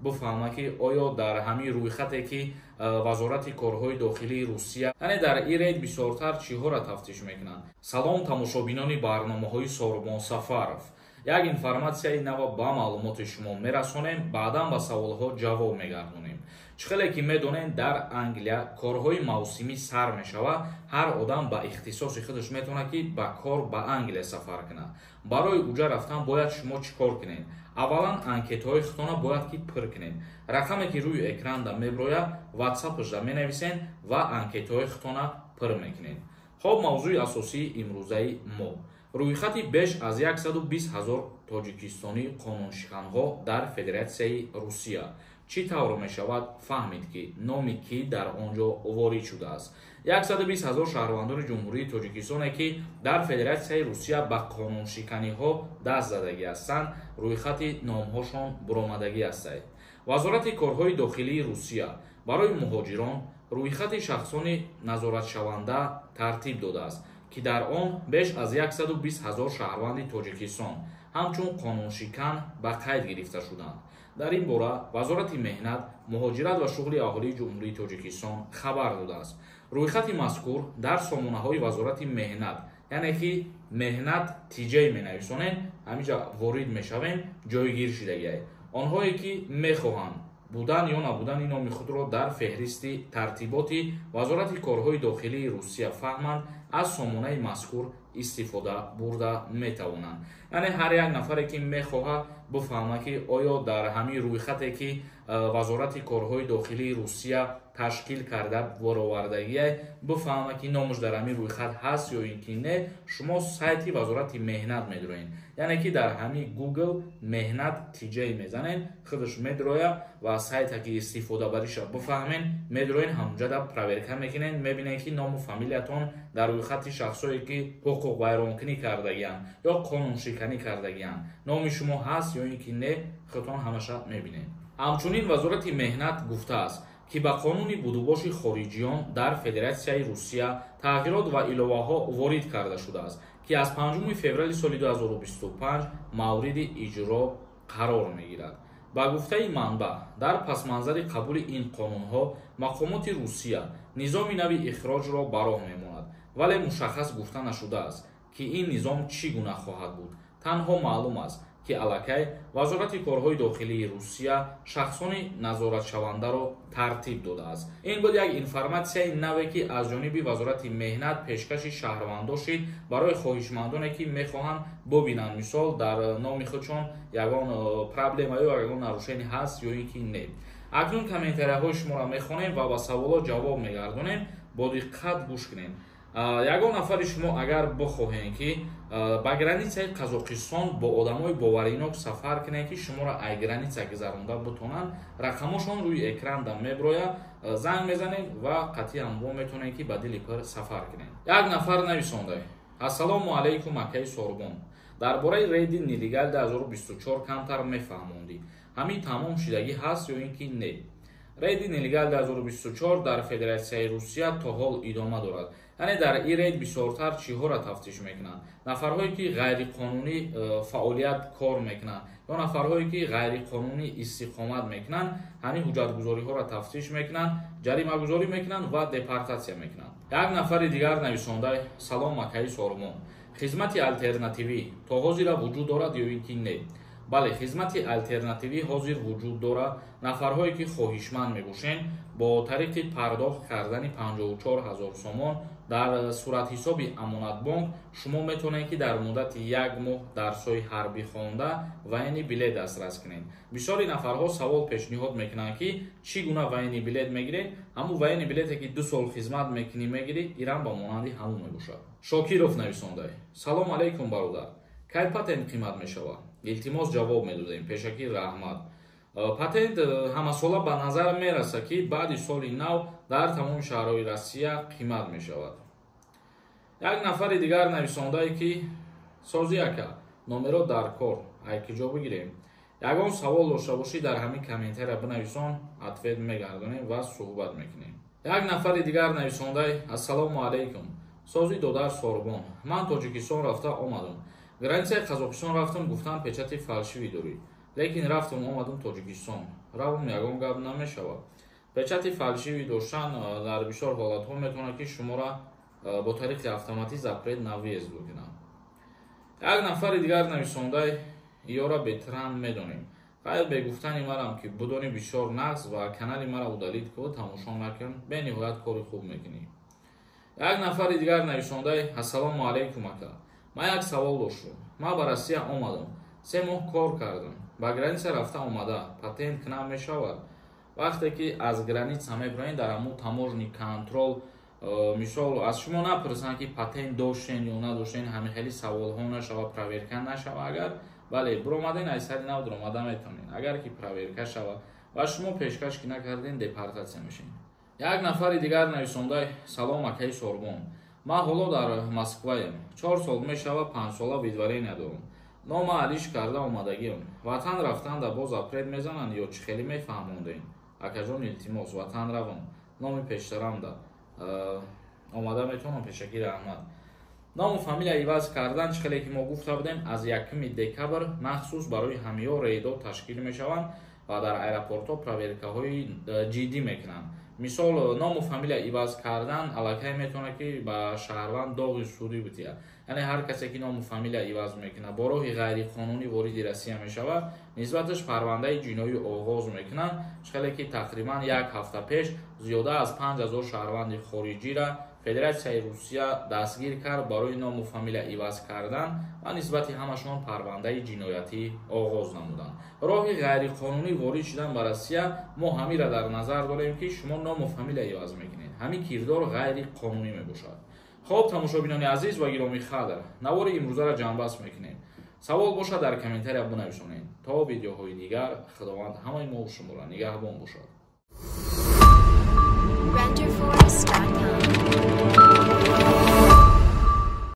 бифаҳмад, ки оё дар ҳамин рӯйхате, ки Вазорати корҳои дохилии Русия, яъне дар ин рейд бисёртар чиҳоро тафтиш мекунанд. Салом, тамошобинони барномаҳои Сорбон Сафаров. Як информатсияи нава ба маълумоти шумо мерасонем, баъдан ба саволҳо ҷавоб мегардонем. Чӣ хеле ки медонем, дар Англия корҳои мавсимӣ сар мешавад. Ҳар одам ба ихтисоси худаш метавонад, ки ба кор ба Англия сафар кунад. Барои уҷа рафтан бояд шумо чӣ кор кунед? Аввалан, анкетаҳои худтона бояд ки пур кунед. Рақаме, ки рӯи экранда меброяд, ватсапашда менависед ва анкетаҳои худтона пур мекунед. Хоб, мавзӯи асосии имрӯзаи мо: рӯйхати беш аз 120 ҳазор тоҷикистонӣ қонуншиканҳо дар Федератсияи Русия. Чӣ тавр мешавад фаҳмид, ки номи кӣ дар он ҷо ворид шудааст? 120 ҳазор шаҳрвандони Ҷумҳурии Тоҷикистоне, ки дар Федератсияи Русия ба қонуншиканиҳо даст задагӣ ҳастанд, рӯйхати номҳошон буромадагӣ ҳастанд. Вазорати корҳои дохилии Русия барои муҳоҷирон рӯйхати шахсони назоратшаванда тартиб додааст, ки дар он беш аз 120 ҳазор шаҳрванди Тоҷикистон ҳамчун қонуншикан ба қайд гирифта шуданд. Дар ин бора Вазорати меҳнат, муҳоҷират ва шуғли аҳолии Ҷумҳурии Тоҷикистон хабар додааст. Рӯйхати мазкур дар сомонаҳои Вазорати меҳнат, яъне ки меҳнат тиҷай менависонем, ҳаминҷа ворид мешавем, ҷойгир шудагиай. Онҳое, ки мехоҳанд будан ё набудани номи худро дар феҳристи тартиботи Вазорати корҳои дохилии Русия фаҳманд, аз сомонаи мазкур истифода бурда метавонанд. Яъне ҳар як нафаре, ки мехоҳад бифаҳмад, ки оё дар ҳамин рӯйхате, ки Вазорати корҳои дохилии Русия ташкил карда баровардагиай, бифаҳмад, ки номаш дар ҳамин рӯйхат ҳаст ё ин ки не, шумо сайти Вазорати меҳнат медроед, яъне ки дар ҳамин Google меҳнат тиҷай мезанед, худаш медрояд ва сайта ки истифодабариша бифаҳмед, медроед, ҳамунҷода проверка мекунед, мебинед, ки ному фамилиятон дар рӯйхати шахсое, ки ҳуқуқвайронкунӣ кардагианд ё қонуншиканӣ кардагианд, номи шумо ҳаст ё ин ки не, худтон ҳамаша мебинед. Ҳамчунин Вазорати меҳнат гуфтааст, ки ба қонуни будубоши хориҷиён дар Федератсияи Русия тағйирот ва иловаҳо ворид карда шудааст, ки аз 5 феврали соли 2025 мавриди иҷро қарор мегирад. Ба гуфтаи манбаъ, дар пасманзари қабули ин қонунҳо мақомоти Русия низоми нави ихроҷро ба роҳ мемонад, вале мушаххас гуфта нашудааст, ки ин низом чӣ гуна хоҳад буд. Танҳо маълум аст, ки аллакай Вазорати корҳои дохилии Русия шахсони назоратшавандаро тартиб додааст. Ин буд як информатсияи наве, ки аз ҷониби Вазорати меҳнат пешкаши шаҳрвандо шид, барои хоҳишмандоне, ки мехоҳанд бубинанд, мисол, дар номи худшон ягон проблема ё ягон нарушение ҳаст ё ин ки не. Акнун комментарияҳои шуморо мехонем ва ба саволҳо ҷавоб мегардонем. Бо диққат гӯш кунед. Ягон нафари шумо агар бихоҳем, ки ба границаи Қазоқистон бо одамои боваринок сафар кунед, ки шуморо ай граница гузаронда бутонанд, рақамошон рӯи экранда меброяд, занг мезанед ва қатъиян мо метавонед, ки ба дили пур сафар кунед. Як нафар нависонда: «Ассалому алайкум, акаи Сорбон, дар бораи рейди нелегал 2024 камтар мефаҳмондӣ. Ҳамин тамом шудагӣ ҳаст ё ин ки не?» Рейди нелегал 2024 дар Федератсияи Русия то ҳол идома дорад. Яъне дар ин рейд бисёртар чиҳоро тафтиш мекунанд? Нафарҳое, ки ғайриқонунӣ фаъолият кор мекунанд ё нафарҳое, ки ғайриқонунӣ истиқомат мекунанд, ҳамин ҳуҷҷатгузориҳоро тафтиш мекунанд, ҷаримагузорӣ мекунанд ва депортатсия мекунанд. Як нафари дигар нависонда: «Салом, акаи Сорбон, хизмати алтернативӣ то ҳозира вуҷуд дорад ё ин ки не?» Бале, хизмати алтернативӣ ҳозир вуҷуд дорад. Нафарҳое, ки хоҳишманд мебошед, бо тариқи пардохт кардани 54 ҳазор сомон дар суратҳисоби Амонатбонк шумо метавонед, ки дар муддати як моҳ дарсҳои ҳарбӣ хонда, военный билет дастрас кунед. Бисёри нафарҳо савол пешниҳод мекунанд, ки чӣ гуна военный билет мегиред. Ҳамун военный билете, ки 2 сол хизмат мекунӣ, мегирӣ, ирам ба монанди ҳамун мебошад. Шокиров нависонда: «Салом алайкум, бародар, кай патент қимат мешавад? Илтимос, ҷавоб медодем, пешакӣ раҳмат». Патент ҳамасола ба назар мерасад, ки баъди соли нав дар тамоми шаҳрҳои Россия қимат мешавад. Як нафари дигар нависондае, ки «Созӣ, ака, номеро дар кор ай киҷо бигирем?» Ягон савол дошта бошӣ, дар ҳамин комментария бинависон, ответ мегардонем ва суҳбат мекунем. Як нафари дигар нависондай: «Ассалому алайкум, созӣ, додар Сорбон, ман Тоҷикистон рафта омадам, границаи Қазоқистон рафтам, гуфтам, печати фальшивый дорӣ, лекин рафтам омадам Тоҷикистон. Равум, ягон гап намешавад. Печати фальшивый доштан дар бисёр ҳолатҳо метавонад, ки шуморо бо тариқи автоматӣ запрет на въезд бикунад. Як нафари дигар нависондай: «Иёра беҳтарам медонем». Хайр, бегуфтани марам ки будони бисёр нағз ва канали мара удалить ку, тамошо накун, бениҳоят кори хуб мекунӣ. Як нафари дигар нависондай: «Ассалому алайкум, ака, ман як савол доштум. Ман ба Россия омадам, 3 моҳ кор кардам, ба граница рафта омада патент кунам мешавад?» Вақте ки аз граница мебироед, дар ҳамун таможенный контроль, мисол, аз шумо напурсанд, ки патент доштен ё надоштен. Ҳамин хели саволҳо нашава, проверка нашава. Агар бале, биромаден, аз сари нав дуромада метавонед. Агар ки проверка шава ва шумо пешкаш ки накарден, депортатсия мешавед. Як нафари дигар нависондай: «Салом, акаи Сорбон, ман ҳоло дар Москваем, 4 сол мешава, 5-сола выдворения дорам, нома алиш карда омадагиам. Ватан рафтанда боз запрет мезананд ё чӣ хеле мефаҳмондем, акаҷон, илтимос. Ватан равам, номи пештарамда омада метавонам? Пешакӣ раҳмат». Ному фамилия иваз кардан, чӣ хеле ки мо гуфта будем, аз 1 декабр махсус барои ҳамиё рейдо ташкил мешаванд ва дар аэропортҳо проверкаҳои ҷиддӣ мекунанд. Мисол, ному фамилия иваз кардан аллакай метавонад, ки ба шаҳрванд доғи судӣ бутиҳад. Яъне ҳар касе ки ному фамилия иваз мекунад, бо роҳи ғайриқонунӣ вориди Россия мешавад, нисбаташ парвандаи ҷиноӣ оғоз мекунанд. Чӣ хеле ки тақрибан як ҳафта пеш зиёда аз 5000 шаҳрванди хориҷира Федератсияи Русия дастгир кард барои ному фамилия иваз кардан ва нисбати ҳамашон парвандаи ҷиноятӣ оғоз намуданд. Роҳи ғайриқонунӣ ворид шудан ба Россия, мо ҳамира дар назар дорем, ки шумо ному фамилия иваз мекунед, ҳамин кирдор ғайриқонунӣ мебошад. Хоб, тамошобинони азиз ва гиромӣ қадр, навори имрӯзаро ҷамъбаст мекунем. Савол бошад, дар комментария бинависонед. То видеоҳои дигар, Худованд ҳамаи мову шуморо нигаҳбон бошад.